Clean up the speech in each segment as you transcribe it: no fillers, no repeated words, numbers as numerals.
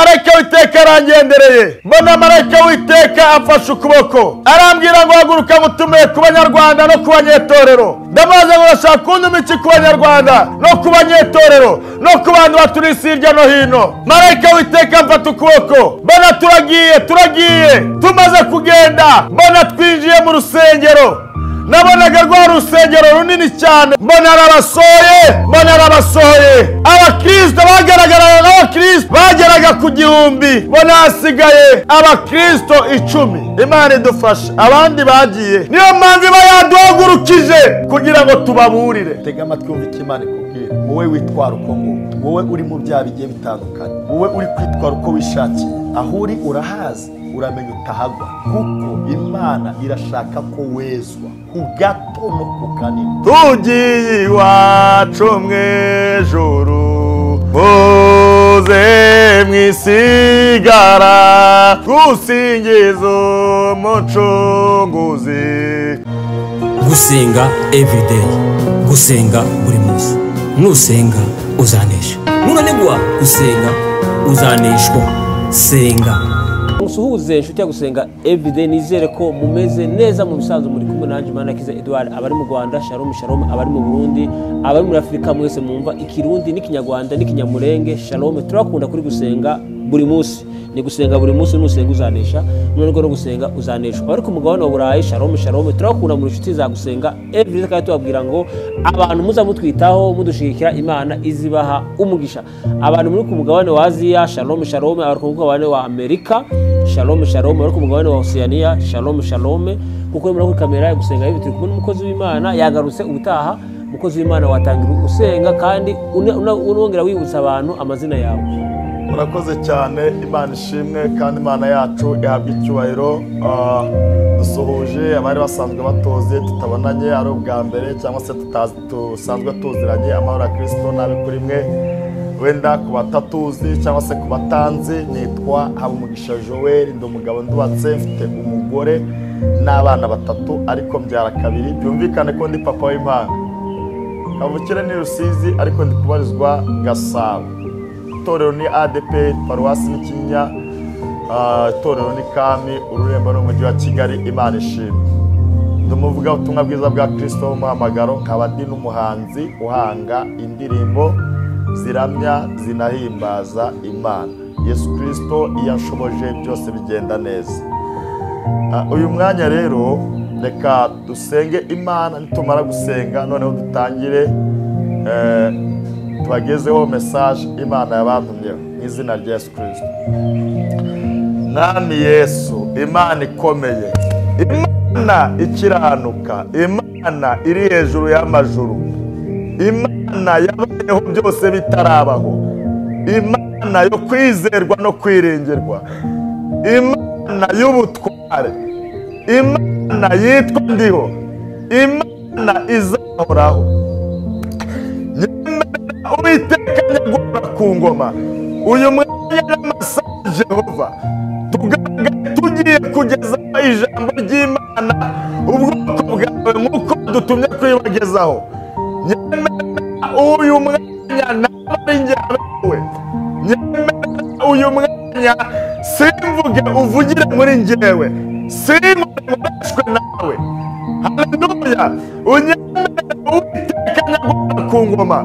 Marayika w'Uwiteka arangendereye, mbona marayika w'Uwiteka amfashe ukuboko, arambwira ngo haguruka mutume ku banyarwanda no ku banyetorero. Ndabaza ngo urashaka kuntuma iki ku banyarwanda no ku banyetorero no ku bantu baturi isi hirya no hino? Marayika w'Uwiteka amfata ukuboko, mbona turagiye turagiye. Tumaze kugenda mbona twinjiye mu rusengero. Nabonaga rwa rusengero runini cyane, mbona arabasohoye, mbona arabasohoye. Abakristo bagaragaraga nk'abakristo bageraga ku 1000, mbona hasigaye abakristo 10. Imana idufashe, abandi bagiye. Niyo mpamvu iba yaduhagurukije kugira ngo tubaburire. Tega amatwi wumve icyo Imana ikubwira. Wowe witwara uko nguko, wowe uri mu byaha bigiye bitandukanye, wowe uri kwitwara uko wishakiye, aho uri urahazi, uramenya utahagwa, kuko Imana irashaka ko wezwa ku gato no ku kanini. Tugiye iwacu mw'ijuru, muze mwisigara, gusingiza Umucunguzi. Gusenga everyday, gusenga buri munsi. Nusenga uzanesha, nunanigwa gusenga uzaneshwa. Senga. Musuhuze inshuti ya Gusenga Everyday, nizere ko mumeze neza mu bisanzwe. Muri kumwe nanjye Manakiza Edouard, abari mu Rwanda shalom shalom, abari mu Burundi, abari muri Afrika mwese mwumva ikirundi n'ikinyarwanda n'ikinyamurenge shalom. Turakunda kuri Gusenga buri munsi, ni gusenga buri munsi. Nusenga uzanesha, nunanigwa no gusenga uzaneshwa. Abari ku mugabane wa Burayi shalom shalom, turakunda muri inshuti za Gusenga Everyday, kandi tubabwira ngo abantu muza mutwitaho mudushigikira, Imana izibaha umugisha. Abantu muri ku mugabane wa Aziya shalom shalom, abari ku mugabane wa Amerika shalom shalom, abari ku mugabane wa Oceania shalom shalom. Kuko muri kuri kamera ya Gusenga Everyday turi kumwe n'umukozi w'Imana yagarutse ubutaha. Umukozi w'Imana watangira usenga kandi unongera wibutsa abantu amazina yawe. Murakoze cyane, Imana ishimwe kandi Imana yacu ihabwa icyubahiro. Dusuhuje abari basanzwe batoze tutabonanye ari ubwa mbere cyangwa se tusanzwe tuziranye. Amahoro ya Kristo nabe kuri mwe. Wenda ku batatuzi cyangwa se ku batanzi, nitwa Habumugisha Joel, ndi umugabo ndubatse, mfite umugore n'abana 3, ariko mbyara 2. Byumvikane ko ndi papa w'impanga. Kavukire ni Rusizi, ariko ndi kubarizwa Gasabo. Itorero ni ADP, paruwasi ni Kinyinya, itorero ni Kami, ururembo n'umujyi wa Kigali. Imana ishimwe. Ndi umuvugabutumwa bwiza bwa Kristo w'umuhamagaro, nkaba ndi n'umuhanzi uhanga indirimbo ziramya zinahimbaza Imana. Yesu Kristo iyo anshoboje byose bigenda neza. Uyu mwanya rero reka dusenge Imana, nitumara gusenga noneho dutangire tubagezeho message Imana yabantumyeho mu izina rya Yesu Kristo. Mwami Yesu, Imana ikomeye, Imana ikiranuka, Imana iri hejuru y'amajuru, Imana yabayeho byose bitarabaho, Imana yo kwizerwa no kwiringirwa, Imana y'ubutware, Imana yitwa ndiho, Imana izahoraho. Uwiteka nyagura ku ngoma, uyu mwanya n'amasaha Jehova tugaragaye tugiye kugeza ijambo ry'Imana ubwoko bwawe nk'uko dutumye kwibagezaho. Nyemera uyu mwanya ntabwo njyewe, nyemera uyu mwanya simvuge uvugire muri njyewe, simureshwe nawe. Haleluya! Unyemere Uwiteka nyagura ku ngoma.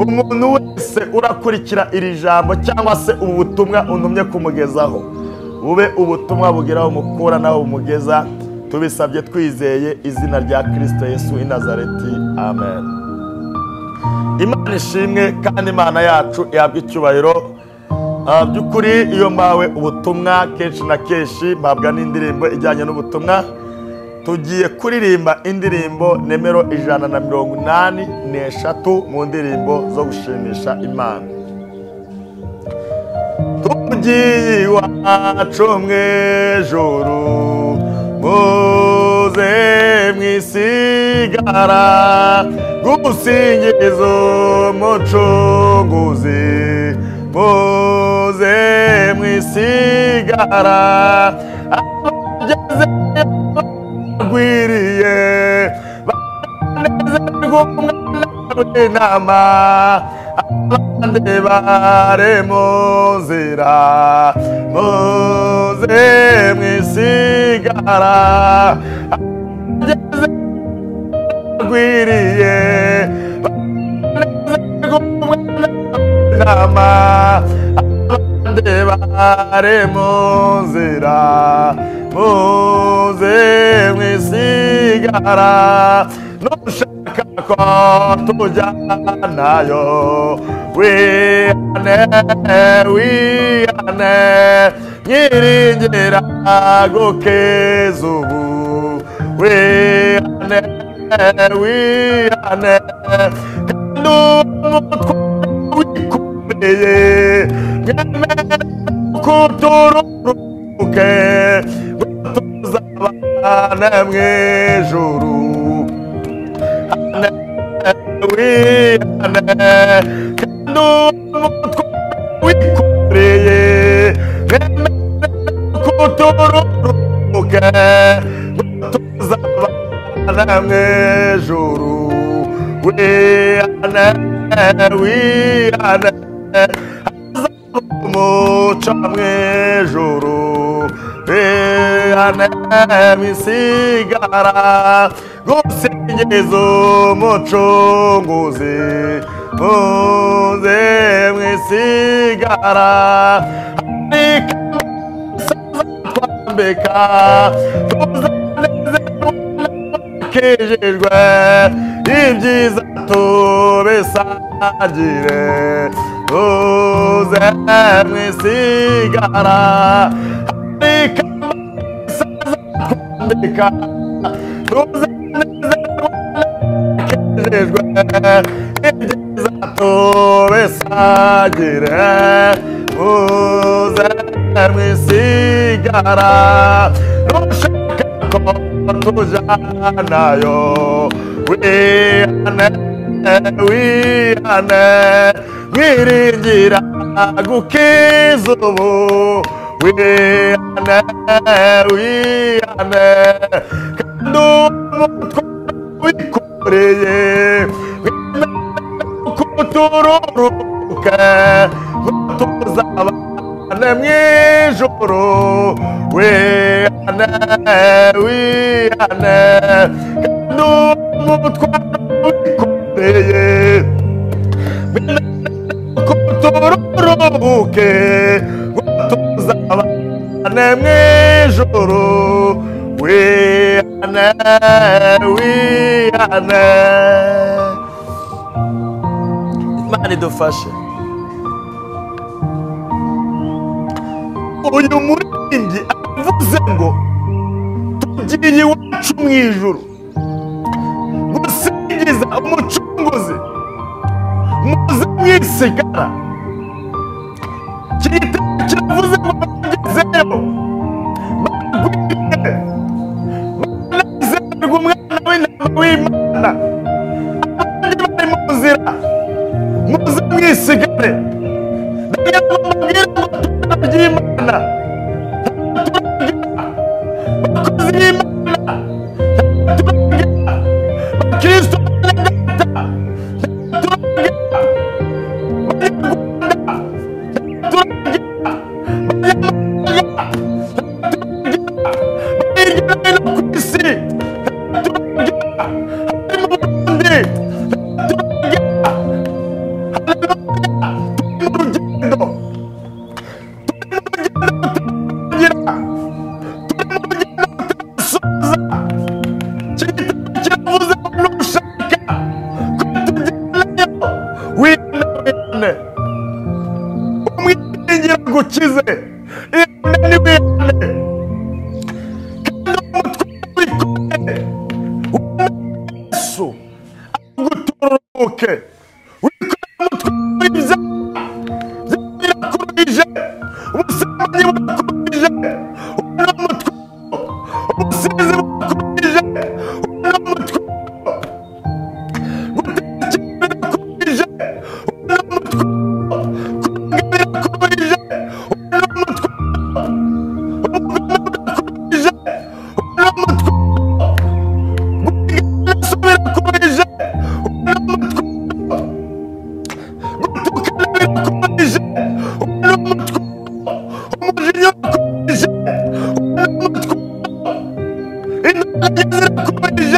Umuntu wese urakurikira iri jambo cyangwa se ubu butumwa untumye kumugezaho, bube ubutumwa bugeraho mukura nawe bumugeza. Tubisabye twizeye izina rya Kristo Yesu i Nazareti, amen. Imana ishimwe kandi Imana yacu ihabwa icyubahiro. By'ukuri iyo mpawe ubutumwa kenshi na kenshi mpabwa n'indirimbo ijyanye n'ubutumwa. Tugiye kuririmba indirimbo nimero 183 mu ndirimbo zo gushimisha Imana. Tugiye iwacu mw'ijuru, muze mwisigara, gusingiza Umucunguzi, muze mwisigara, abageze bagwiriye banezerwa umwana w'intama. Abandi bari mu nzira muze mwisigara ageze agwiriye banezerwa abandi bari mu nzira muze mwisigara nushaka ko tujyanayo wihane wihane nyiringira gukeza ubu wihane wihane kandi umutwe wikoreye mwemere kutururuke ngo tuzabane mw'ijuru wihane kandi umutwe wikoreye mwemere kutururuke ngo tuzabane mw'ijuru wihane wihane umuco mw'ijuru wihane misigara gusingiza umucunguzi muze mwisigara ariko twambika tuzanezerwa n'abakijijwe ibyiza tubisangire muze mwisigara ariko twambika tuzanezerwa n'abakijijwe ibyiza tubisangire muze mwisigara nushaka ko tujyanayo wihane wihane mwiringira gukiza ubu wihane wihane kandi umutwe wikoreye kutururuke ngo tuzabane mw'ijuru wihane wihane kandi umutwe wikoreye kutururuke ngo tuzabane mw'ijuru wihane wihane. Imana idufashe. Uyu muririmbyi avuze ngo tugiye iwacu mu ijuru gusingiza umucunguzi muze mwisigara. Kiravuze ngo bagezeyo bagwiriye banezerwa umwana w'intama w'Imana abandi bari mu nzira muze mwisigare. Ndagira ngo mbabwire ngo ry'Imana turagira bakozi b'Imana turagira bakristo bene data turagira banyarwanda turagira banyamahanga turagira hirya no hino ku isi turagira hari mu Burundi turagira haleluya turi mu rugendo kiravuze ngo nushaka ko tujyanayo wihane umwiringira gukize ihane wihane kandi umutwe wikoreye Yesu agutururuke wikoreye umutwe w'ibyaha birakurije ubusambanyi burakurije umutwe ubusinzi burakurije umutwe gutekereza birakurije umutwe kuvuga birakurije umutwe ubugome burakurije umutwe gusiga birakurije umutwe gutukana Umujinya urakomeje, n'umutwaro. Intege zirakomeje,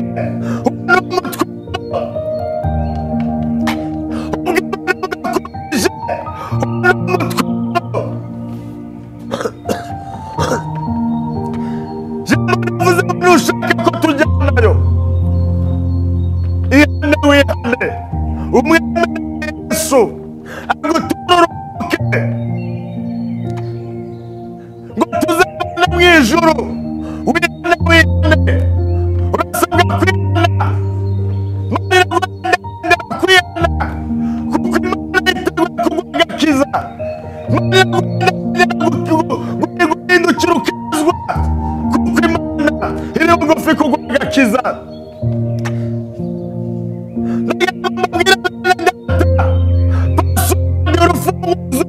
n'umutwaro. Ubwibone burakomeje, n'umutwaro. Ijambo rivuze ngo nushaka ko tujyanayo, ihane wihane, umwemere Yesu agutururuke ngo tuzabane mu ijuru. Wihane wihane, urasabwa kwihana. Imana iraguhamagara kwihana, kuko Imana yiteguye kuguha agakiza. Imana iraguhamagara guhindukira ukizwa, kuko Imana iri bugufi kuguha agakiza. Ndababwira bene data, pasodi urufunguzo,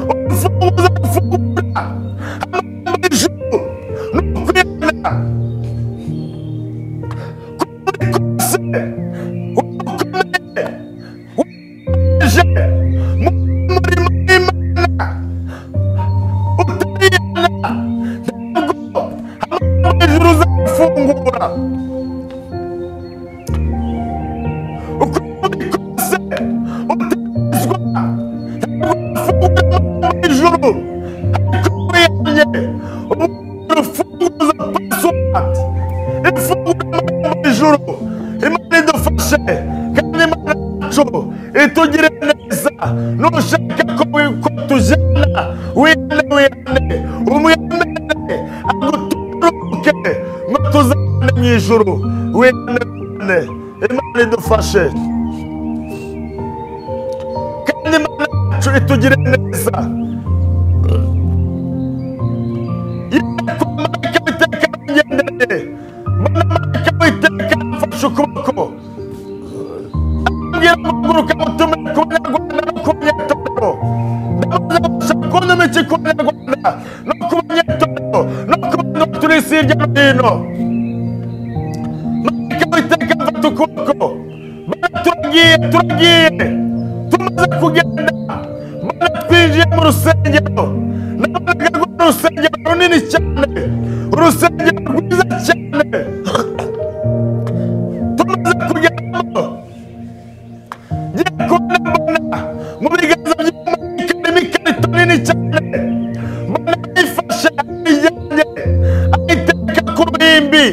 urufunguzo rufungura amarembo y'ijuru ni ukwihana. Kuri kose ukomeye waje mu murimo w'Imana utarihana, ntabwo amarembo y'ijuru uzafungura. Uko uri kose utazwa, ntabwo ufungura amarembo y'ijuru. Ariko wihanye, urufunguzo password ifungura amarembo y'ijuru. Imana idufashe kandi Imana yacu itugire neza. Nushaka ko tujyana, wihane wihane, umwemere aguturuke ngo tuzabane mu ijuru. Wihane wihane, Imana idufashe kandi Imana yacu itugire neza. Yerekwa marayika w'Uwiteka arangendereye, mbona marayika w'Uwiteka amfashe ukuboko, arambwira ngo haguruka mutume ku banyarwanda no ku banyetorero. Ndabaza ngo ushaka kuntuma iki ku banyarwanda no ku banyetorero no ku bantu baturiye isi hirya no hino? Marayika w'Uwiteka amfata ukuboko, mbona turagiye turagiye. Tumaze kugenda, mbona twinjiye mu rusengero. Nabonaga rwa urusengero runini cyane, urusengero rwiza cyane. Tumaze kugeramo, ngiye kubona mbona mu biganza by'umumarayika harimo ikarito nini cyane. Mbona ayifashe ayijyanye ayitereka ku ruhimbi.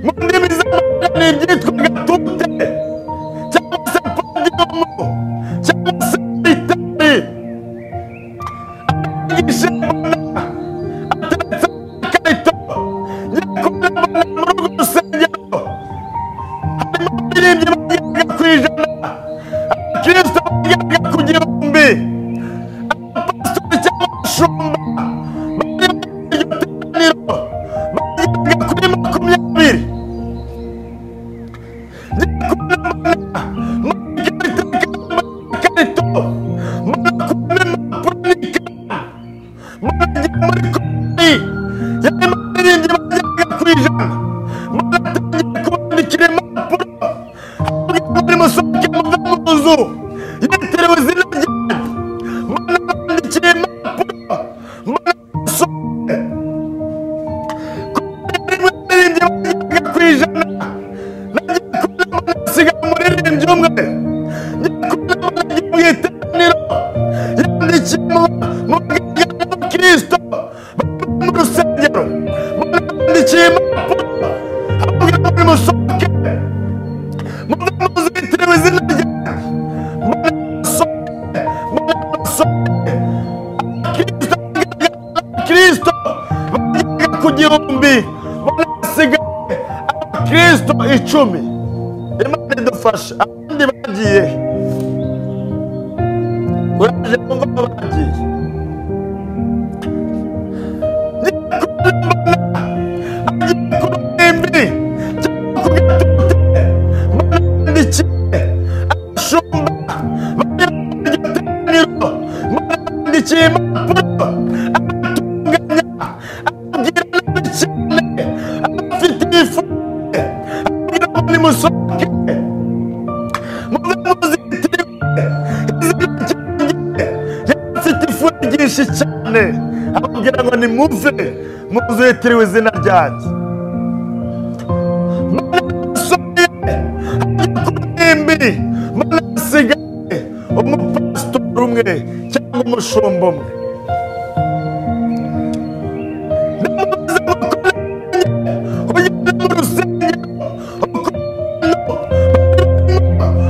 Mu ndimi z'amahanga ni ibyitwa gatute cyangwa se podiyumu cyangwa se ritari. Arangije mbona ateretse ikarito. Ngiye kubona mbona muri urwo rusengero harimo abaririmbyi bageraga ku 100, abakristo bageraga ku 1000, abapasitori cyangwa abashumba bari muri iryo teraniro bageraga kuri 20. Ngiye kubona mbona marayika w'Uwiteka yambaye ikarito, mbona akuramo impapuro n'ikaramu, mbona agiye muri korali yarimo abaririmbyi bageraga ku 100, mbona atangiye kubandikira impapuro, ababwira ngo nimusohoke muve mu nzu yitiriwe izina ryanjye. Mbona abandikiye impapuro, mbona basohoke. Korali yarimo abaririmbyi bageraga ku 100, nagiye kubona mbona hasigaye umuririmbyi umwe. Ngiye kubona mbona agiye mu iteraniro yandikiye mu biganza by'abakristo bari mu rusengero, mbona abandikiye impapuro, ababwira ngo nimusohoke muve mu nzu yitiriwe izina ryanjye. Mbona basohoke, mbona basohoke. Abakristo abakristo bageraga ku 1000, mbona hasigaye abakristo 10. Imana idufashe. Abandi bagiye, uraje kumva ko bagiye. Ngiye kubona mbona agiye ku ruhimbi cyangwa ku gatute, mbona yandikiye abashumba bari muri iryo teraniro, mbona yandikiye impapuro, abatunganya, ababwira nabi cyane, abafitiye ifuhe, ababwira ngo nimusohoke muve mu nzu yitiriwe izina ryanjye. Yari afite ifuhe Arababwira ngo nimuve mu nzu yitiriwe izina ryanjye. Mana asigaye umupasitori umwe cyangwa umushumba umwe. Ugende mu rusengero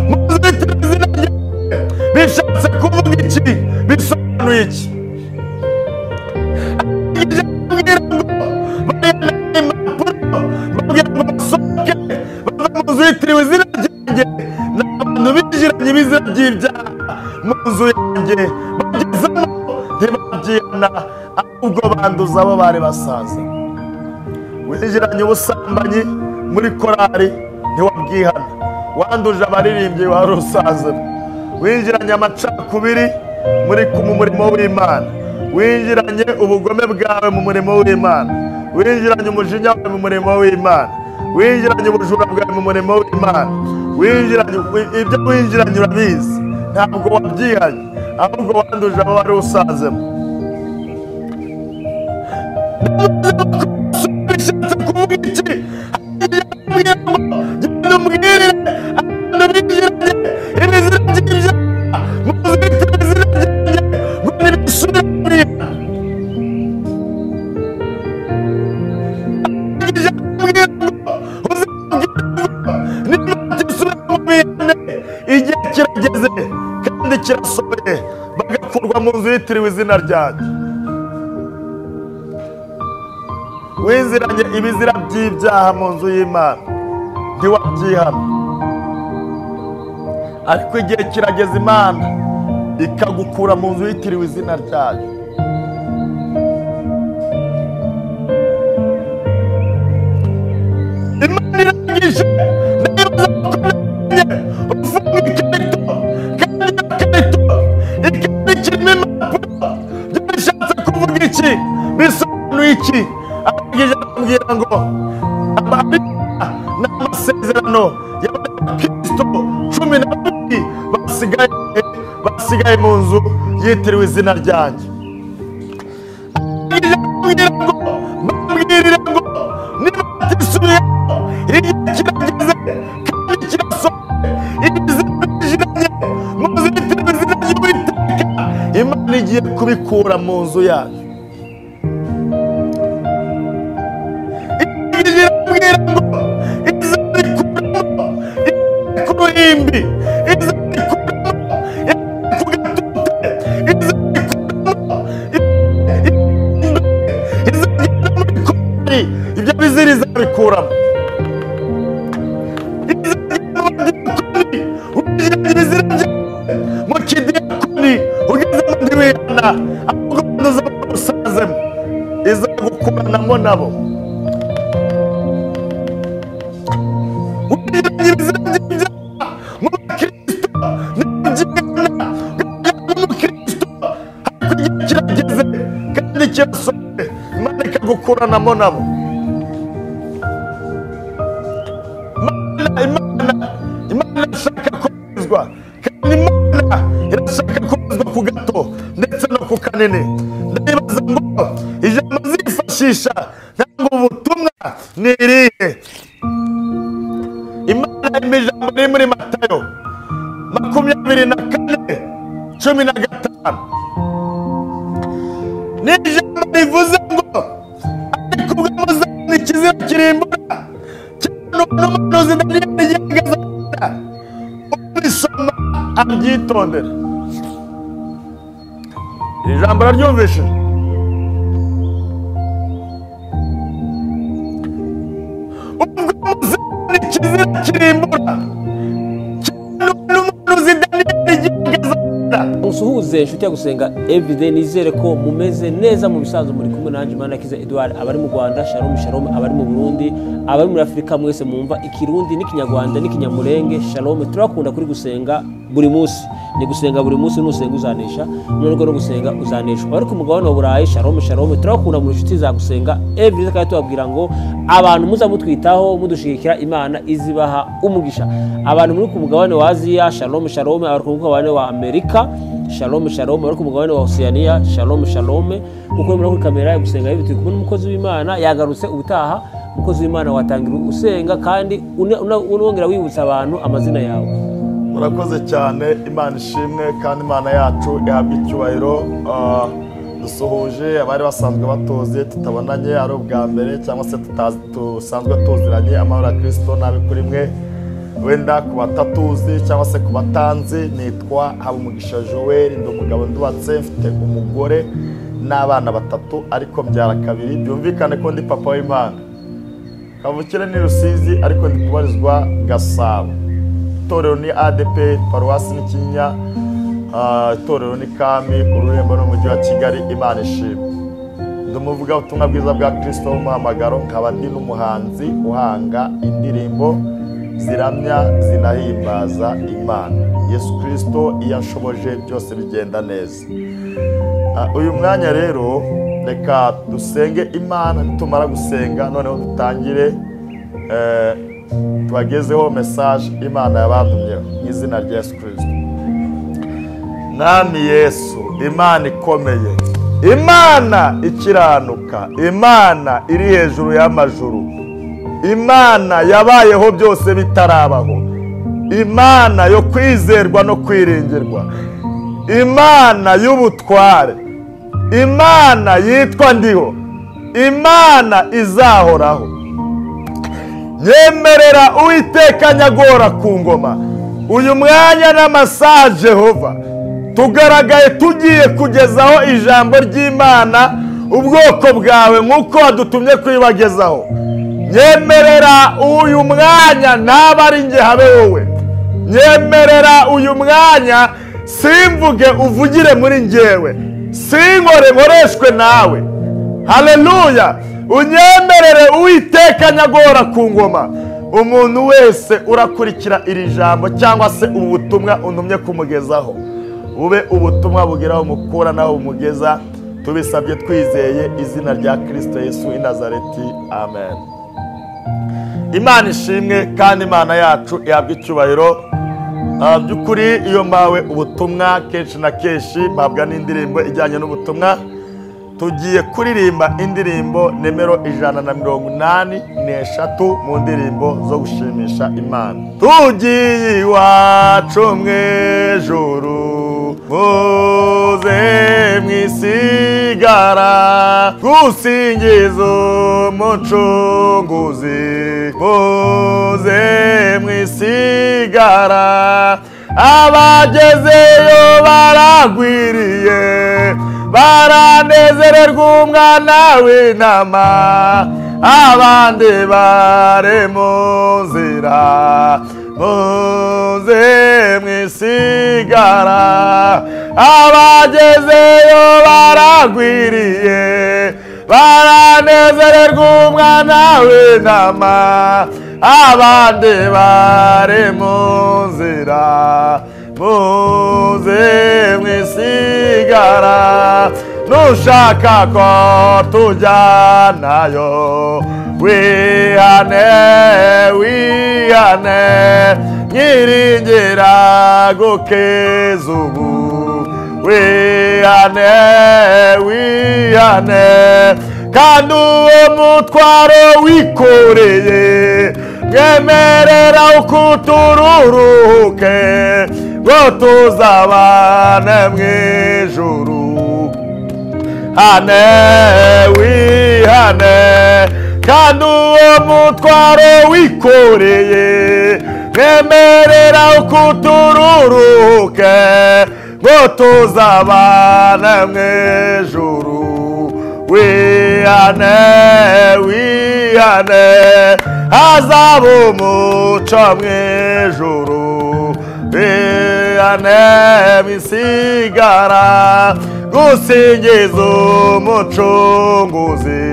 mu nzu yitiriwe izina ryanjye, bishatse kuvuga iki? Bisobanuye iki? Yitiriwe izina ryanjye ni abantu binjiranye ibizira by'ibyaha mu nzu yanjye, bagezemo ntibabyihana, ahubwo banduza abo bari basaza. Winjiranye ubusambanyi muri korari ntiwabwihana, wanduje abaririmbyi wari usazemo. Winjiranye amacakubiri muri mu murimo w'Imana, winjiranye ubugome bwawe mu murimo w'Imana, winjiranye umujinya wawe mu murimo w'Imana, winjiranye ubujura bwawe mu murimo w'Imana, winjiranye ibyo winjiranye urabizi, ntabwo wabyihanye, ahubwo wanduje abo wari usazemo. Bishatse kuvuga iki? Genda umbwirire abantu binjiranye ibizira by'ibyaha mu nzu yitiriwe izina ryanjye ngo ntibisubire muri igihe kirageze kandi kirasohoye, bagakurwa mu nzu yitiriwe izina ryanjye. Winziranye ibizira by'ibyaha mu nzu y'Imana ntiwabyihana, ariko igihe kirageze Imana ikagukura mu nzu yitiriwe izina ryayo. Imana irangije ndayibaza ufunga ikarito, kandi iyo karito ikaba ikirimo impapuro. Byo bishatse kuvuga iki? Bisobanuye iki? Arangije arambwira ngo ni amasezerano y'abakristo 12 basigaye mu nzu yitiriwe izina ryanjye. Arangije arambwira ngo bambwirire ngo niba batisubiyeho igihe kirageze kandi kirasohoye, ibizira binjiranye mu nzu yitiriwe izina ry'Uwiteka, Imana igiye kubikura mu nzu yayo. Irambwira ngo izabikuramo ku ruhimbi, izabikuramo ku gatute, izabikuramo izagenda muri korari, ibyo bizira izabikuramo. Izagenda mu diyakoni, winjiranye ibizira byawe mu kidiyakoni, ugezemo ntiwihana, ahubwo banduza usazemo, izagukuranamo nabo. Winjiranye ibizira by'ibyaha mu bakristo ntibabyihana, n'umukristo, ariko igihe kirageze kandi kirasohoye, Imana ikagukuranamo nabo. Imana irashaka kubazwa, kandi Imana irashaka kubazwa ku gato ndetse no ku kanini. Ndayibaza ngo ijambo zifashisha ntabwo ubutumwa ni irihe? Imana impa ijambo riri muri Matayo 24:15. Ni ijambo rivuze ngo ariko ubwo muzabona ikizira kirimbura n'umuhanuzi Daniyeli yigeze ubisoma abyitondere. Iri jambo araryumvishije? Ubwo muzabona ikizira kirimbura n'umuhanuzi Daniyeli yigeze. Musuhuze inshuti ya Gusenga Everyday, nizere ko mumeze neza mu bisanzwe. Muri kumwe nanjye Manirakiza Edouard, abari mu Rwanda shalom shalom, abari mu Burundi, abari muri Afrika mwese mwumva ikirundi n'ikinyarwanda n'ikinyamurenge shalom. Turakunda kuri Gusenga buri munsi. Ni gusenga buri munsi, nusenga uzanesha, nunanirwa no gusenga uzaneshwa. Ariko umugabane wa Burayi, shalom shalom, turakunda mu nshuti za Gusenga Everyday, kandi tubabwira ngo abantu muza mutwitaho mudushigikira, Imana izibaha umugisha. Abantu muri ku mugabane wa Aziya, shalom shalom. Abari ku mugabane wa Amerika, shalom shalom. Abari ku mugabane wa Oceania, shalom shalom. Kuko muri kuri kamera ya Gusenga turi kumwe n'umukozi w'Imana yagarutse. Ubutaha umukozi w'Imana watangira usenga kandi unongera wibutsa abantu amazina yawe. Murakoze cyane, Imana ishimwe kandi Imana yacu ihabwa icyubahiro. Dusuhuje abari basanzwe batuzi tutabonanye ari ubwa mbere cyangwa se tusanzwe tuziranye, amahoro ya Kristo nabe kuri mwe. Wenda ku batatuzi cyangwa se ku batanzi, nitwa Habumugisha Joel, ndi umugabo ndubatse, mfite umugore n'abana batatu, ariko mbyara kabiri, byumvikane ko ndi papa w'Imana. Kavukire ni Rusizi, ariko ndi kubarizwa Gasabo. Itorero ni ADP, paruwasi ni Kinyinya, itorero ni Kami, ururembo n'umujyi wa Kigali. Imana ishimwe. Ndi umuvugabutumwa bwiza bwa Kristo w'umuhamagaro, nkaba ndi n'umuhanzi uhanga indirimbo ziramya zinahimbaza Imana. Yesu Kristo iyo anshoboje byose bigenda neza. Uyu mwanya rero reka dusenge Imana, nitumara gusenga noneho dutangire tubagezeho message Imana yabantumyeho mu izina rya Yesu Kristo. Mwami Yesu, Imana ikomeye, Imana ikiranuka, Imana iri hejuru y'amajuru, Imana yabayeho byose bitarabaho, Imana yo kwizerwa no kwiringirwa, Imana y'ubutware, Imana yitwa ndiho, Imana izahoraho. Nyemerera Uwiteka nyagora ku ngoma uyu mwanya n'amasaha Jehova, tugaragaye tugiye kugezaho ijambo ry'Imana ubwoko bwawe nk'uko wadutumye kuyibagezaho. Nyemerera uyu mwanya ntaba ari njye habe wowe, nyemerera uyu mwanya simvuge uvugire muri njyewe, sinkore nkoreshwe nawe. Haleluya. Unyemerere Uwiteka nyagora ku ngoma, umuntu wese urakurikira iri jambo cyangwa se ubu butumwa untumye kumugezaho, bube ubutumwa bugeraho mukura naho bumugeza. Tubisabye twizeye izina rya Kristo Yesu i Nazareti, amen. Imana ishimwe kandi Imana yacu ihabwa icyubahiro. By'ukuri iyo mpawe ubutumwa kenshi na kenshi mpabwa n'indirimbo ijyanye n'ubutumwa. Tugiye kuririmba indirimbo nimero 183 mu ndirimbo zo gushimisha Imana. Tugiye iwacu mw'ijuru, muze mwisigara, gusingiza Umucunguzi, muze mwisigara, abagezeyo baragwiriye, baranezererwa umwana w'intama, abandi bari mu nzira, muze mwisigara, abagezeyo baragwiriye, baranezererwa umwana w'intama, abandi bari mu nzira, muze mwisigara. Nushaka ko tujyanayo, wihane wihane, nyiringira gukeza ubu, wihane wihane, kandi uwo mutwaro wikoreye nyemerera ukutururuke, ngo tuzabane mw'ijuru. Hane wihane, kandi uwo mutwaro wikoreye nyemerera ukutururuke, ngo tuzabane mw'ijuru. Wihane wihane, hazaba umuco mw'ijuru, wihane misigara, gusingiza Umucunguzi,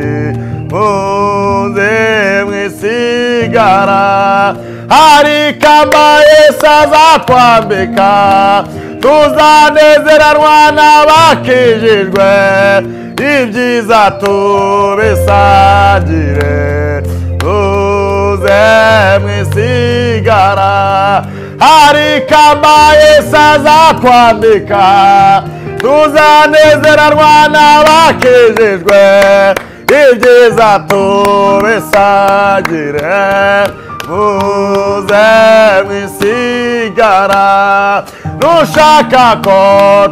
muze mwisigara. Hari ikamba Yesu azatwambika, Tuzanezeranwa n'abakijijwe, ibyiza tubisangire. Muze mwisigara, hari ikamba Yesu azakwambika. Tuzanezeranwa n'abakijijwe, ibyiza tubisangire. Muze mwisigara, nushaka ko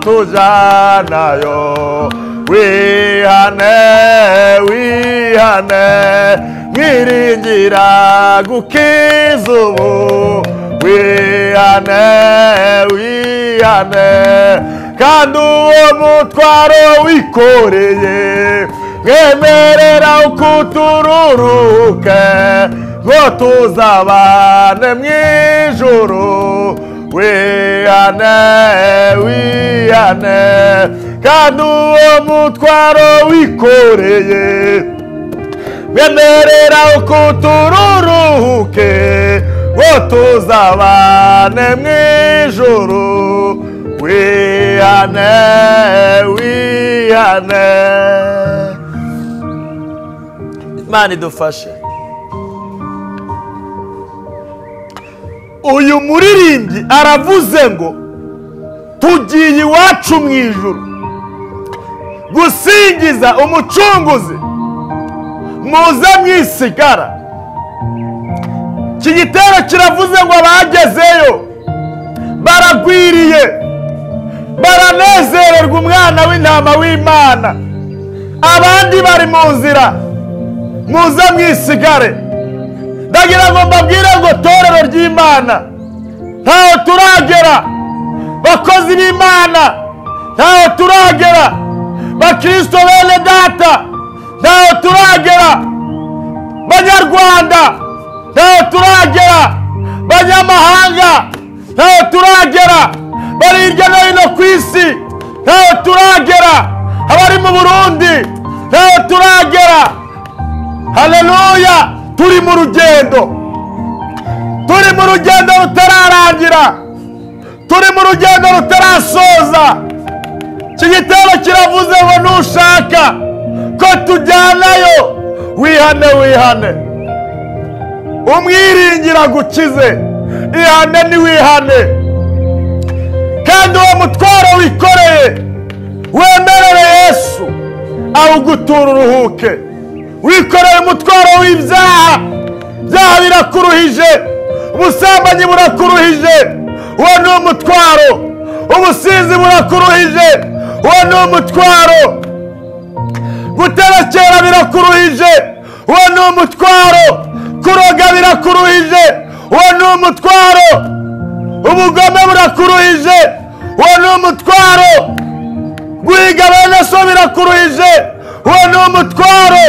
tujyanayo. Wihane, wihane, mwiringira gukiza ubu. Wihane, wihane, kandi uwo mutwaro wikoreye, mwemerera ukutururuke, ngo tuzabane mw'ijuru. Wihane, wihane, kandi uwo mutwaro wikoreye, mwemerera ukutururuke, ngo tuzabane mw'ijuru. Wihane, wihane. Imana idufashe. Uyu muririmbyi aravuze ngo tugiye iwacu mu ijuru gusingiza umucunguzi, muze mwisigara. Iki gitero kiravuze ngo abagezeyo baragwiriye, baranezererwa umwana w'intama w'Imana. Abandi bari mu nzira, muze mwisigare. Ndagira ngo mbabwire ngo torero ry'Imana ntaho turagera, bakozi b'Imana ntaho turagera, bakristo bene data ntaho turagera, banyarwanda ntaho turagera, banyamahanga ntaho turagera, bari hirya no hino ku isi ntaho turagera, abari mu Burundi ntaho turagera. Haleluya! Turi mu rugendo, turi mu rugendo rutararangira, turi mu rugendo rutarasoza. Iki gitero kiravuze ngo nushaka ko tujyanayo, wihane, wihane, umwiringira gukize. Ihane ni wihane, kandi uwo mutwaro wikoreye wemerere Yesu awugutura uruhuke. Wikoreye umutwaro w'ibyaha, byaha birakuruhije, ubusambanyi burakuruhije, uwo ni umutwaro. Ubusinzi burakuruhije, uwo ni umutwaro. Guterekera birakuruhije, uwo ni umutwaro. Kuroga birakuruhije, uwo ni umutwaro. Ubugome burakuruhije, uwo ni umutwaro. Guhiga bene so birakuruhije, uwo ni umutwaro.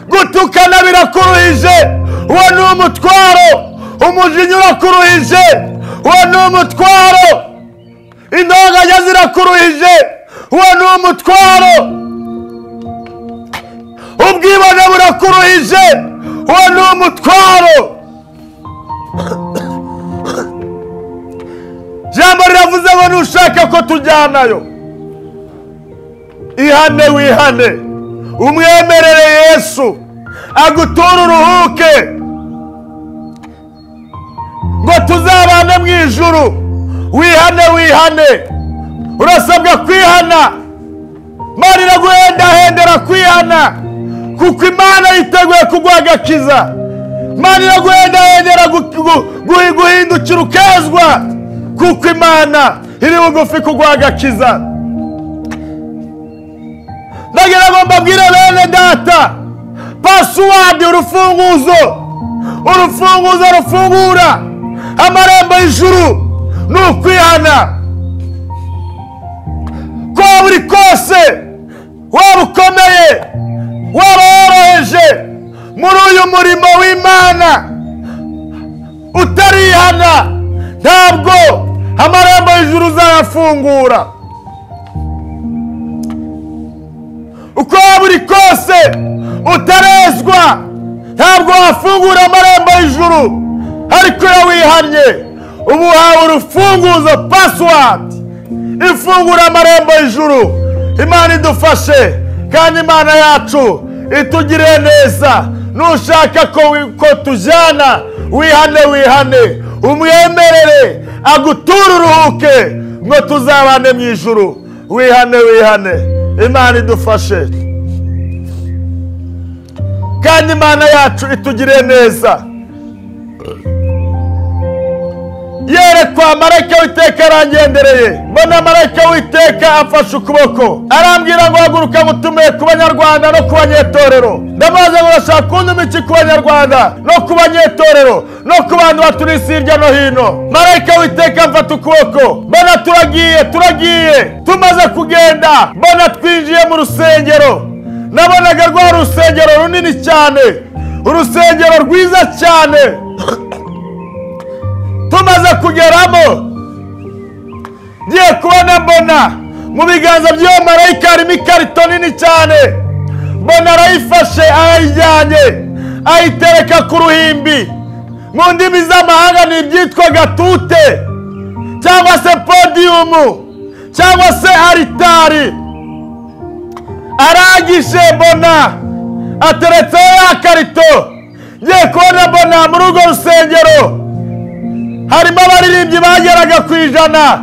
Gutukana birakuruhije, uwo ni umutwaro. Umujinya urakuruhije, uwo ni umutwaro. Intonganya zirakuruhije, uwo ni umutwaro. Ubwibone burakuruhije, uwo ni umutwaro. Jambo riravuze ngo nushaka ko tujyanayo, ihane, wihane, umwemerere Yesu agutura uruhuke, ngo tuzabane mu ijuru. Wihane, wihane, urasabwa kwihana. Imana iraguhendahendera kwihana, kuko Imana yiteguye kuguha agakiza. Imana iraguhendahendera guhindukira ukezwa, kuko Imana iri bugufi kuguha agakiza. Ndagira ngo mbabwire bene data, pasiwadi, urufunguzo, urufunguzo rufungura amarembo y'ijuru ni ukwihana. Ko buri kose, waba ukomeye, waba woroheje, muri uyu murimo w'Imana utarihana, ntabwo amarembo y'ijuru uzayafungura. Uko waba uri kose utarezwa, ntabwo wafungura amarembo y'ijuru. Ariko iyo wihannye Ubu uhawe urufunguzo, password ifungura amarembo y'ijuru. Imana idufashe kandi Imana yacu itugirire neza. Nushaka ko tujyana, wihane, wihane, umwemerere aguture uruhuke ngo tuzabane mu ijuru. Wihane, wihane, Imana idufashe kandi Imana yacu itugirire neza. Yerekwa marayika w'Uwiteka arangendereye, mbona marayika w'Uwiteka amfashe ukuboko, arambwira ngo haguruka ngutume ku banyarwanda no ku banyetorero. Ndamubaza ngo urashaka kuntuma iki ku banyarwanda no ku banyetorero no ku bantu baturi isi hirya no hino? Marayika w'Uwiteka amfata ukuboko, mbona turagiye, turagiye. Tumaze kugenda mbona twinjiye mu rusengero. Nabonaga rwa rusengero runini cyane, urusengero rwiza cyane. Tumaze kugeramo ngiye kubona mbona mu biganza by'uwo marayika harimo ikarito nini cyane. Mbona arayifashe arayijyanye ayitereka ku ruhimbi. Mu ndimi z'amahanga ni ibyitwa gatute cyangwa se podiyumu cyangwa se aritari. Arangije mbona ateretseho ya karito. Ngiye kubona mbona muri urwo rusengero harimo abaririmbyi bageraga ku 100,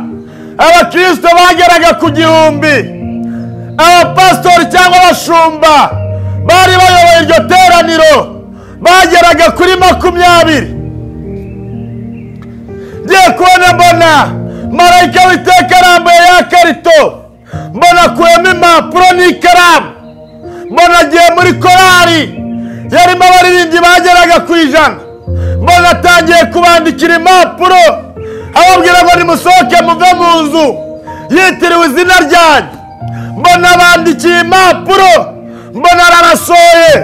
abakristo bageraga ku 1000, abapasitori cyangwa abashumba bari bayoboye iryo teraniro bageraga kuri 20. Ngiye kubona mbona marayika w'Uwiteka arambuye ya karito, mbona akuyemo impapuro n'ikaramu, mbona agiye muri korari yarimo abaririmbyi bageraga ku 100. Mbona atangiye kubandikira impapuro ababwira ngo nimusohoke muve mu nzu yitiriwe izina ryanjye. Mbona abandikiye impapuro, mbona ararasohoye.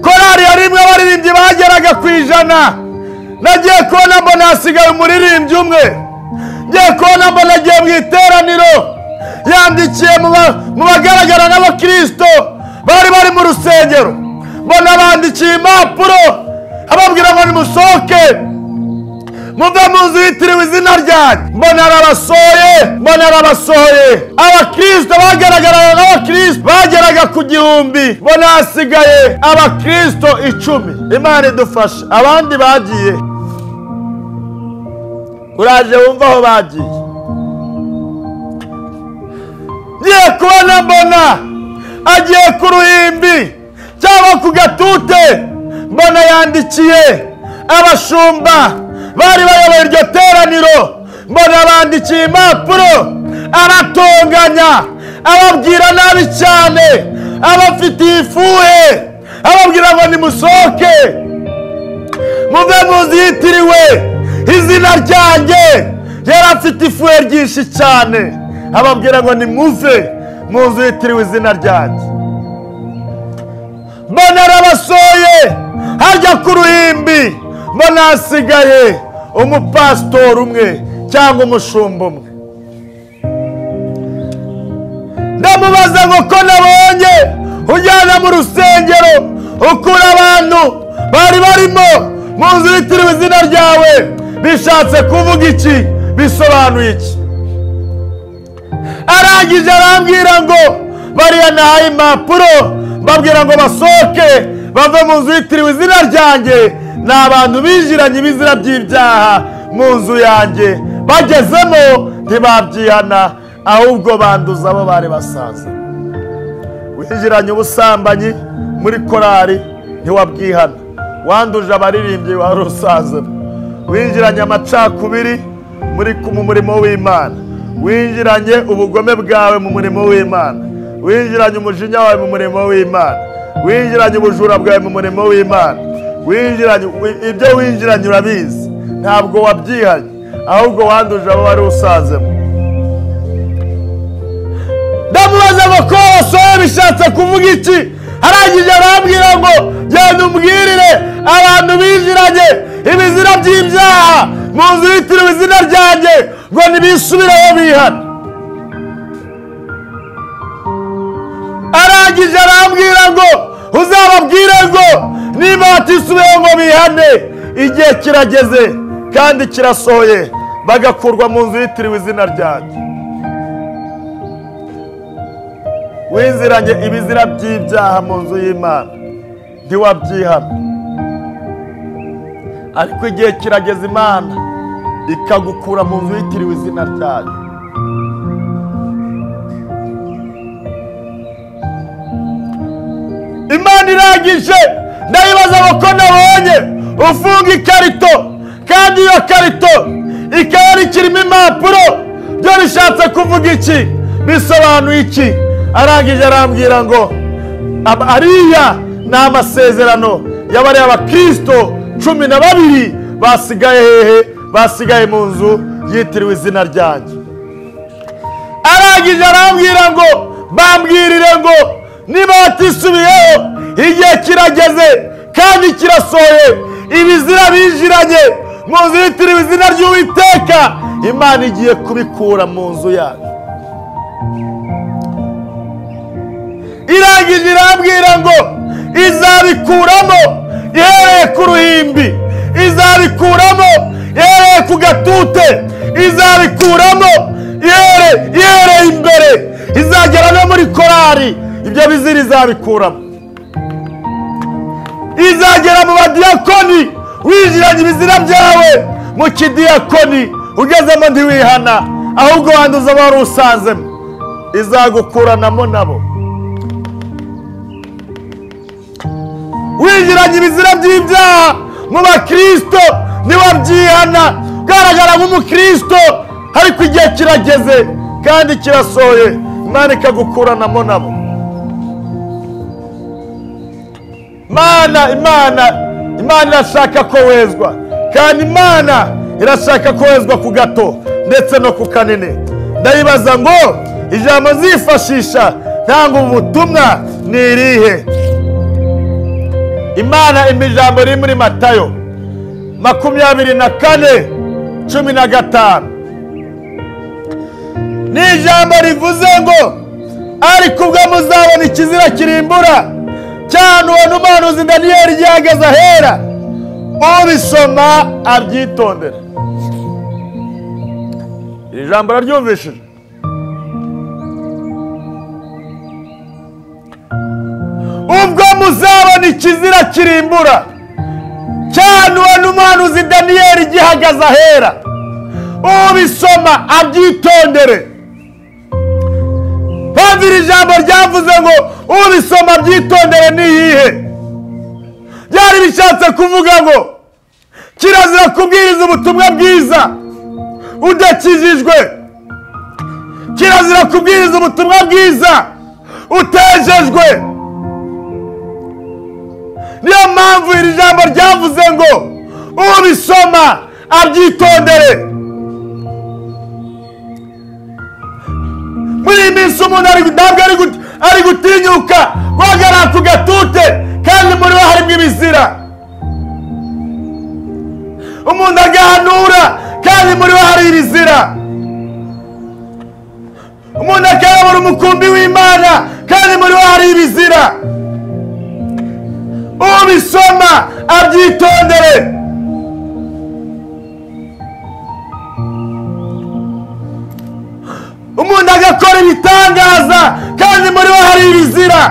Korari yarimwe abaririmbyi bageraga ku 100. Nagiye kubona mbona hasigaye umuririmbyi umwe. Ngiye kubona mbona agiye mu iteraniro yandikiye mu bagaragara n'abakristo bari bari mu rusengero. Mbona abandikiye impapuro ababwira ngo nimusohoke muve mu nzu yitiriwe izina ryanjye. Mbona arabasohoye, mbona arabasohoye. Abakristo bagaragaraga nk'abakristo bageraga ku 1000, mbona hasigaye abakristo 10. Imana idufashe. Abandi bagiye, uraje wumva aho bagiye. Ngiye kubona mbona agiye ku ruhimbi cyangwa ku gatute, mbona yandikiye abashumba bari bayoboye iryo teraniro. Mbona bandikiye impapuro, aratonganya, ababwira nabi cyane, abafitiye ifuhe, ababwira ngo nimusohoke muve mu nzu yitiriwe izina ryanjye. Yari afite ifuhe ryinshi cyane, ababwira ngo nimuve mu nzu yitiriwe izina ryanjye. Mbona arabasoye hajya ku ruhimbi, mbona hasigaye umupasitori umwe cyangwa umushumba umwe. Ndamubaza ngo ko nabonye ujyana mu rusengero ukura abantu bari barimo mu nzu yitiriwe izina ryawe, bishatse kuvuga iki? Bisobanuye iki? Arangije arambwira ngo bariya nahaye impapuro babwira ngo basohoke bave mu nzu yitiriwe izina ryanjye, ni abantu binjiranye ibizira by'ibyaha mu nzu yanjye, bagezemo ntibabyihana ahubwo banduza abo bari basaza. Winjiranye ubusambanyi muri korari ntiwabwihana, wanduje abaririmbyi wari usazemo. Winjiranye amacakubiri muri mu murimo w'Imana, winjiranye ubugome bwawe mu murimo w'Imana, winjiranye umujinya wawe mu murimo w'Imana, winjiranye ubujura bwawe mu murimo w'Imana, winjiranye ibyo winjiranye urabizi, ntabwo wabyihanye ahubwo wanduje abo wari usazemo. Ndamubaza ngo ko wasohoye bishatse kuvuga iki? Arangije arambwira ngo genda umbwirire abantu binjiranye ibizira by'ibyaha mu nzu yitiriwe izina ryanjye ngo ntibisubireho bihana. Arangije arambwira ngo uzababwire ngo niba batisubiyeho ngo bihane, igihe kirageze kandi kirasohoye, bagakurwa mu nzu yitiriwe izina ryanjye. Winziranye ibizira by'ibyaha mu nzu y'Imana ntiwabyihana, ariko igihe kirageze Imana ikagukura mu nzu yitiriwe izina ryayo. Imana irangije ndayibaza ko nabonye ufunga ikarito, kandi iyo karito ikaba ikirimo impapuro, byo bishatse kuvuga iki? Bisobanuye iki? Arangije arambwira ngo ariya ni amasezerano y'abariya abakristo 12 basigaye hehe? Basigaye mu nzu yitiriwe izina ryanjye. Arangije arambwira ngo bambwirire ngo niba batisubiyeho igihe kirageze kandi kirasohoye, ibizira binjiranye mu nzu yitiriwe izina ry'Uwiteka, Imana igiye kubikura mu nzu yayo. Irangije irambwira ngo izabikuramo ihereye ku ruhimbi, izabikuramo ihereye ku gatute, izabikuramo ihereye imbere, izagera no muri korari, ibyo bizira izabikuramo, izagera mu badiyakoni. Winjiranye ibizira byawe mu kidiyakoni, ugezemo ntiwihana, ahubwo wanduza wari usanzemo, izagukuranamo nabo. Winjiranye ibizira by'ibyaha mu bakristo ntiwabyihana, ugaragara nk'umukristo, ariko igihe kirageze kandi kirasohoye, Imana ikagukuranamo nabo. Imana irashaka ko wezwa, kandi Imana irashaka ko wezwa ku gato ndetse no ku kanini. Ndayibaza ngo ijambo zifashisha ntanga ubutumwa ni irihe? Imana ijambo riri muri Matayo 24:15 ni ijambo rivuze ngo ariko ubwo muzabona ikizira kirimbura cyahanuwe n'umuhanuzi Daniyeli gihagaze ahera, ubisoma abyitondera. Iri jambo raryumvishije? Ubwo muzabona ikizira kirimbura cyahanuwe n'umuhanuzi Daniyeli gihagaze ahera, ubisoma abyitondere. Mpamvu iri jambo ryavuze ngo ubisoma abyitondere ni iyihe? Byari bishatse kuvuga ngo kirazira kubwiriza ubutumwa bwiza udakijijwe, kirazira kubwiriza ubutumwa bwiza utejejwe. Niyo mpamvu iri jambo ryavuze ngo ubisoma abyitondere. Muri iyi minsi umuntu ntabwo ari gutinyuka guhagarara ku gatute, kandi muri we harimo ibizira. Umuntu agahanura kandi muri we hari ibizira. Umuntu akayobora umukumbi w'Imana kandi muri we hari ibizira. Ubisoma abyitondere. Umuntu agakora ibitangaza kandi muri we hari ibizira.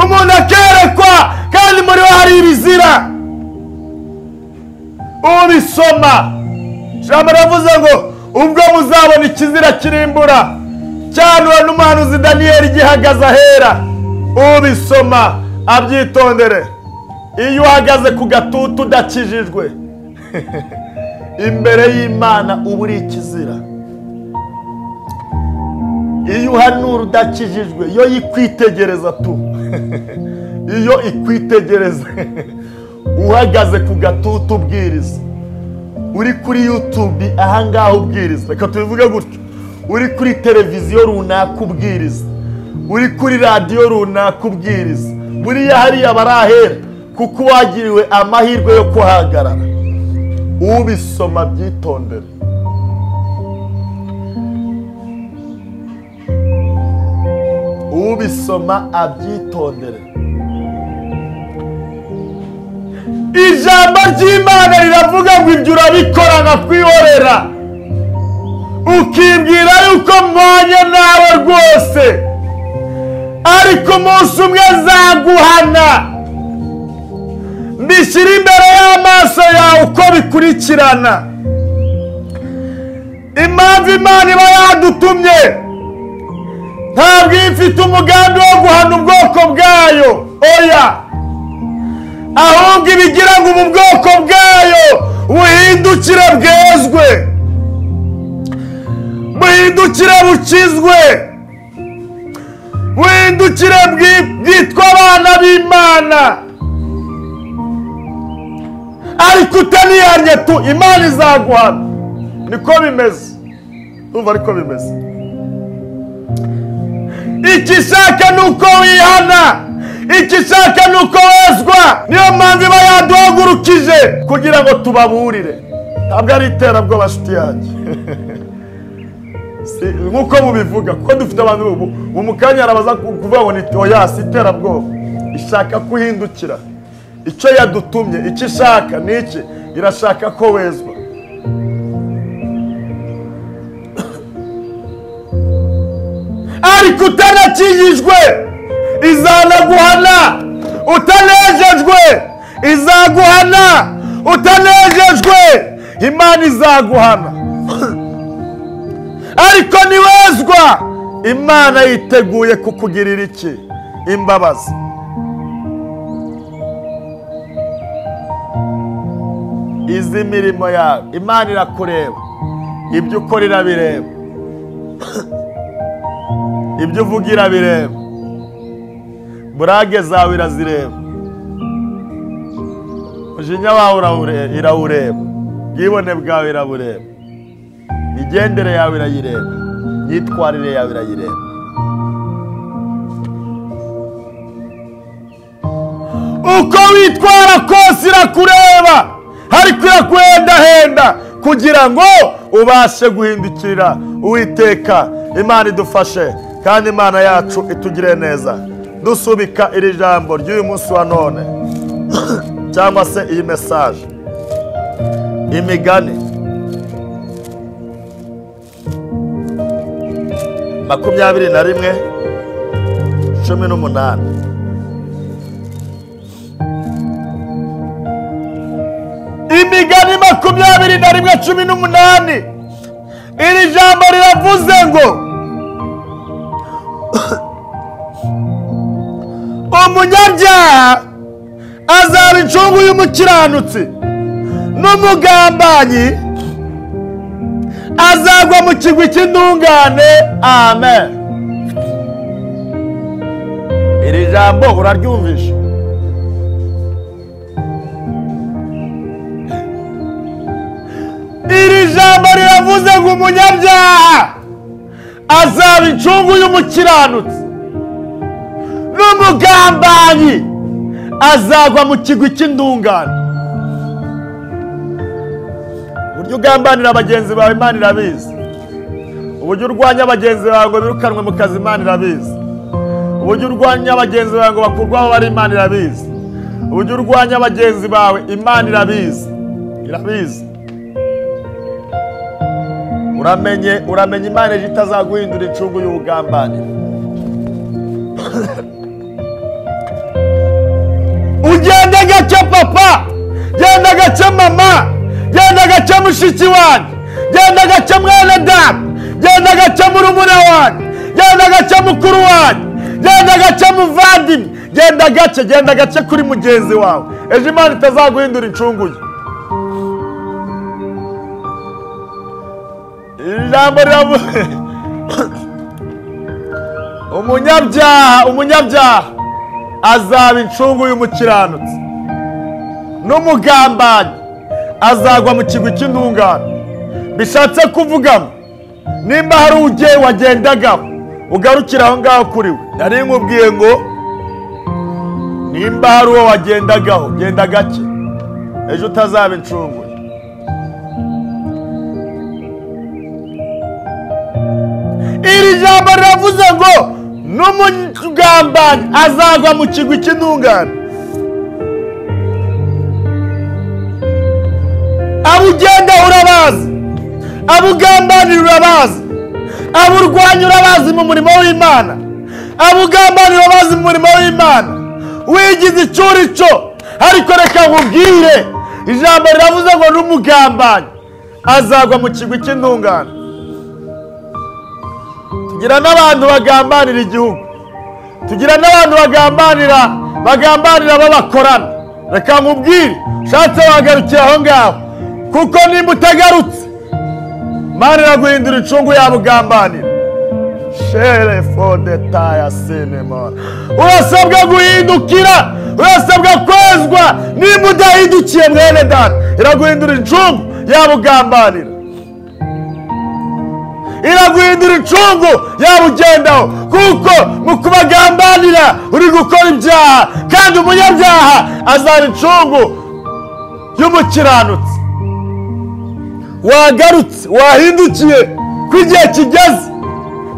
Umuntu akerekwa kandi muri we hari ibizira. Ubisoma, ijambo riravuze ngo ubwo muzabona ikizira kirimbura cyahanuwe n'umuhanuzi Daniyeli gihagaze ahera, ubisoma abyitondere. Iyo uhagaze ku gatutu udakijijwe imbere y'Imana uba uri ikizira. Iyo uhanura udakijijwe, iyo ikwitegereza tu iyo ikwitegereza uhagaze ku gatutu ubwiriza, uri kuri YouTube ahangaha ubwiriza, reka tubivuge gutyo, uri kuri televiziyo runaka ubwiriza, uri kuri radiyo runaka ubwiriza, buriya hariya barahera kuko wagiriwe amahirwe yo kuhagarara. Ubisoma byitondere. Ubisoma abyitondere. Ijambo ry'Imana riravuga ngo ibyo urabikora nkakwihorera, ukibwira yuko mpwanye nawe rwose, ariko umunsi umwe nzaguhana, mbishyire imbere y'amaso yawe uko bikurikirana. Impamvu Imana iba yadutumye ntabwo ifite umugambi wo guhana ubwoko bwayo, oya, ahubwo ibigira ngo ubu bwoko bwayo buhindukire bwezwe, buhindukire bukizwe, buhindukire bwitwa abana b'Imana. Ariko utanihanye tu Imana izaguhana. Niko bimeze, ndumva ariko bimeze. Ikishaka nuko wihana, ikishaka nuko wezwa. Niyo mpamvu iba yaduhagurukije kugira ngo tubaburire. Ntabwo ari iterabwoba nshuti yanjye nk'uko mubivuga, kuko dufite abantu ubu mu kanya arabaza kuvuga ngo ni oya, si iterabwoba. Ishaka kuhindukira. Icyo yadutumye, icyo ishaka ni iki? Irashaka ko wezwa. Ariko utanakijijwe izanaguhana, utanejejwe izaguhana, utanejejwe Imana izaguhana. Ariko niwezwa Imana yiteguye kukugirira iki? Imbabazi. Izi mirimo yawe Imana irakureba, ibyo ukora irabireba, ibyo uvuga irabireba, burage zawe irazireba, umujinya wawe irawureba, ubwibone bwawe irabureba, imigendere yawe irayireba, imyitwarire yawe irayireba. Uko witwara kose irakureba, ariko irakuhendahenda kugira ngo ubashe guhindukirira Uwiteka. Imana idufashe kandi Imana yacu itugire neza. Dusubika iri jambo ry'uyu munsi wa none cyangwa se iyi message, Imigani 21:18. Imigani 21:18. Iri jambo riravuze ngo umunyabyaha azaba incungu y'umukiranutsi, n'umugambanyi azagwa mu kigwi cy'intungane. Amen. Iri jambo uraryumvisha? Iri jambo riravuze ngo umunyabyaha azaba incungu y'umukiranutsi, n'umugambanyi azagwa mu kigwi cy'intungane. Uburyo ugambanira bagenzi bawe Imana irabizi, uburyo urwanya bagenzi bawe ngo birukanwe mu kazi Imana irabizi, uburyo urwanya bagenzi bawe ngo bakurwe aho bari Imana irabizi, uburyo urwanya bagenzi bawe Imana irabizi, irabizi. Uramenye, uramenye Imana ejo itazaguhindura incungu y'ubugambanira. Ugende gake papa, genda gake mama, genda gake mushiki wanjye, genda gake mwene data, genda gake murumuna wanjye, genda gake mukuru wanjye, genda gake muvandimwe, genda gake, genda gake kuri mugenzi wawe, ejo Imana itazaguhindura incungu ye. Ijambo riravuze umunyabyaha, umunyabyaha azaba incungu y'umukiranutsi, n'umugambanyi azagwa mu kigwi cy'intungane. Bishatse kuvuga nimba hari ugiye wagendagaho ugarukira aho ngaho kuri we. Nari nkubwiye ngo nimba hari uwo wagendagaho genda gake, ejo utazaba incungu. Iri jambo riravuze ngo n'umugambanyi azagwa mu kigwi cy'intungane. Abo ugenda urabazi, abo ugambanira urabazi, abo urwanya urabazi mu murimo w'Imana, abo ugambanira urabazi mu murimo w'Imana. Wigize icyo uri cyo, ariko reka nkubwire, ijambo riravuze ngo n'umugambanyi azagwa mu kigwi cy'intungane. Tugira n'abantu bagambanira igihugu, tugira n'abantu bagambanira babakorana. Reka nkubwire, ushatse wagarukira aho ngaho, kuko nimba utagarutse Imana iraguhindura incungu yabo ugambanira. Shere fodetaya sinema. Urasabwa guhindukira, urasabwa kwezwa. Nimba udahindukiye mwene data, iraguhindura incungu yabo ugambanira, iraguhindura incungu yaba ugendaho, kuko mu kubagambanira uri gukora ibyaha, kandi umunyabyaha azana incungu y'umukiranutsi. Wagarutse, wahindukiye ko igihe kigeze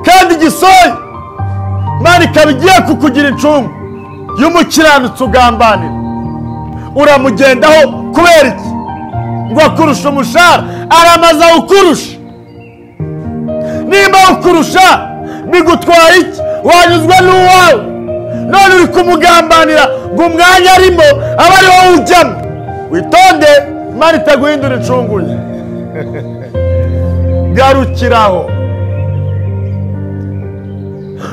kandi gisoye, Imana ikaba igiye kukugira incungu y'umukiranutsi ugambanira. Uramugendaho kubera iki? Ngo akurusha umushahara, aramaza ukurusha. Nimba ukurusha bigutwara iki? Wanyuzwe n'uwawe, none uri kumugambanira ngo umwanya arimo abe ari wowe ujyamo. Witonde, Imana itaguhindura incungu ye. Garukiraho.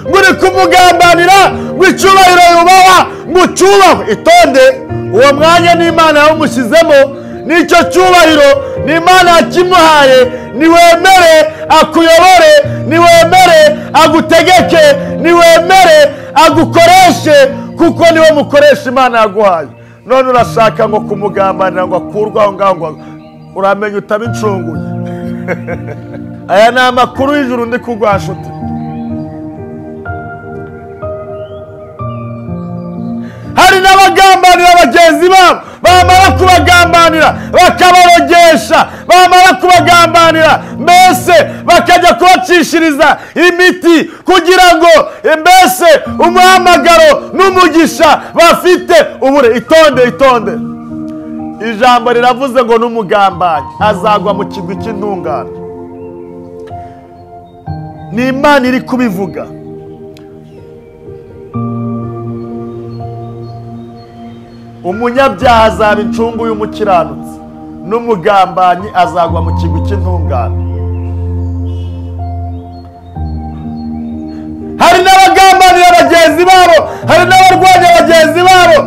Ngo uri kumugambanira ngo icyubahiro yubahwa, ngo ucyubahwe. Itonde, uwo mwanya n'Imana yawumushyizemo, n'icyo cyubahiro n'Imana yakimuhaye. Niwemere akuyobore, niwemere agutegeke, niwemere agukoreshe, kuko niwe mukoresha Imana yaguhaye. None urashaka ngo kumugambanira ngo akurwe aho ngaho, ngo uramenya utaba incunguye. Aya ni amakuru y'ijuru ndi kuguha nshuti. Hari n'abagambanira bagenzi babo, bamara kubagambanira bakabarogesha, bamara kubagambanira mbese bakajya kubacishiriza imiti kugira ngo mbese umuhamagaro n'umugisha bafite ubure. Itonde, itonde. Ijambo riravuze ngo n'umugambanyi azagwa mu kigwi cy'intungane. Ni Imana iri kubivuga. Umunyabyaha azaba incungu y'umukiranutsi, n'umugambanyi azagwa mu kigwi cy'intungane. Hari n'abagambanira bagenzi babo, hari n'abarwanya bagenzi babo,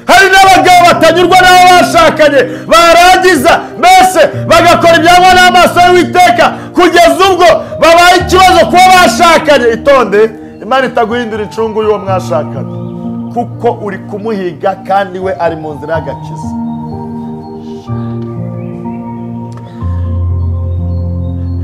hari n'abagabo batanyurwa n'abo bashakanye, barangiza mbese bagakora ibyangwa n'amaso y'Uwiteka kugeza ubwo babaye ikibazo kuba bashakanye. Itonde, Imana itaguhindura incungu y'uwo mwashakanye, kuko uri kumuhiga kandi we ari mu nzira y'agakiza.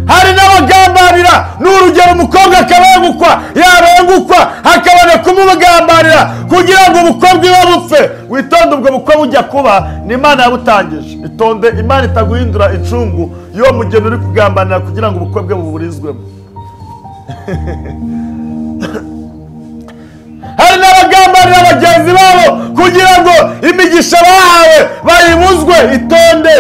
Hari n'abagambanira, n'urugero umukobwa akabengukwa, yabengukwa hakabona kumugambanira kugira ngo ubukobwa iwe bupfe. Witonde, ubwo bukwe bujya kuba ni Imana yabutangije. Itonde, Imana itaguhindura incungu y'uwo mugeni uri kugambanira kugira ngo ubukwe bwe buburizwemo. Hari n'abagambanira bagenzi babo kugira ngo imigisha bahawe bayibuzwe. Itonde,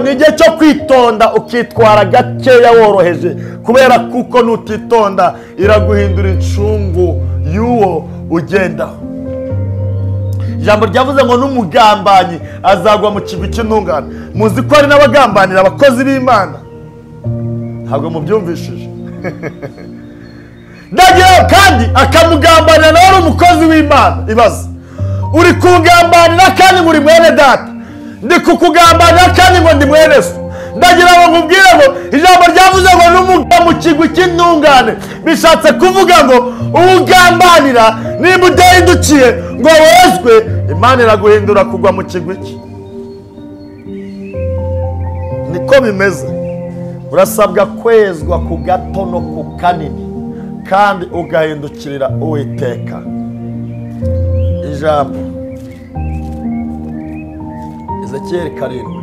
ni igihe cyo kwitonda, ukitwara gakeya woroheje, kubera kuko nutitonda iraguhindura incungu y'uwo ugendaho. Ijambo ryavuze ngo n'umugambanyi azagwa mu kigwi cy'intungane. Muzi ko hari n'abagambanira abakozi b'Imana, ntabwo mubyumvishije. Ndagira kandi akamugambanira nawe ari umukozi w'Imana. Ibaze, uri kungambanira kandi muri mwene data, ndi kukugambanira kandi ngo ndi mwene so. Ndagira ngo nkubwire ngo ijambo ryavuze ngo n'umugabo mu kigwi cy'intungane, bishatse kuvuga ngo ugambanira nimba udahindukiye ngo wezwe, Imana iraguhindura kugwa mu kigwi cye. Niko bimeze. Urasabwa kwezwa ku gato no ku kanini, kandi ugahindukirira Uwiteka. Ijambo Ezekiyeli 7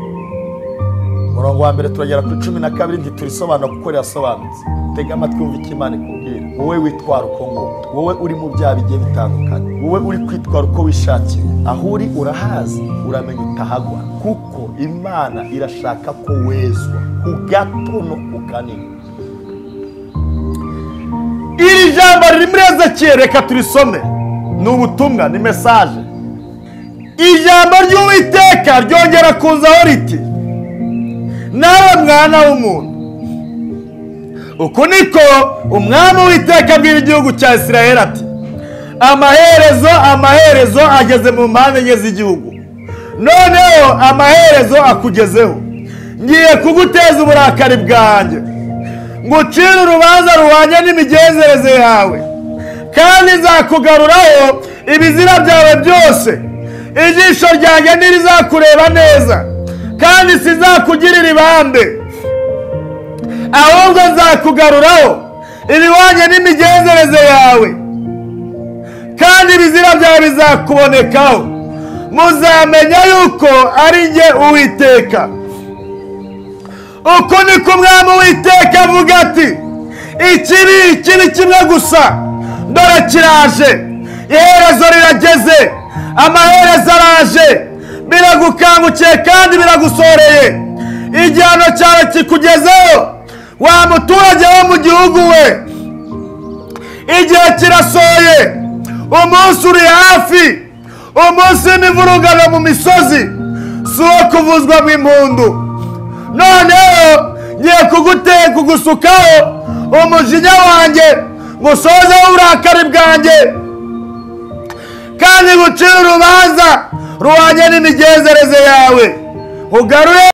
umurongo wa 1 turagera ku 12, ntiturisobanura kuko rirasobanutse. Tega amatwi wumve icyo Imana ikubwira. Wowe witwara uko nguko, wowe uri mu byaha bigiye bitandukanye, wowe uri kwitwara uko wishakiye, aho uri urahazi, uramenya utahagwa. Kuko Imana irashaka ko wezwa ku gato no ku kanini. Iri jambo riri muri Ezekiyeli, reka turisome, ni ubutumwa, ni message. Ijambo ry'Uwiteka ryongera kuzaho riti: nawe mwana w'umuntu, uku niko umwami Uwiteka abwira igihugu cya Isirayeli ati: amaherezo, amaherezo ageze mu mpande enye z'igihugu. Noneho amaherezo akugezeho. Ngiye kuguteza uburakari bwanjye, ngucire urubanza ruhwanye n'imigenzereze yawe, kandi nzakugaruraho ibizira byawe byose. Ijisho ryanjye ntirizakureba neza, kandi sizakugirira ibambe, ahubwo nzakugaruraho ibihwanye n'imigenzereze yawe, kandi ibizira byawe bizakubonekaho. Muzamenya yuko ari njye Uwiteka. Uko niko umwami Uwiteka avuga ati: ikibi, ikibi kimwe gusa, dore kiraje, iherezo rirageze, amaherezo araje, biragukangukiye kandi biragusoreye. Igihano cyawe kikugezeho, wa muturage wo mu gihugu we. Igihe kirasohoye, umunsi uri hafi, umunsi w'imivurungano mu misozi, si uwo kuvuzwa mu impundu. Noneho ngiye kugusukaho umujinya wanjye, ngusozeho uburakari bwanjye, kandi ngucire urubanza ruhwanye n'imigenzereze yawe, ugarure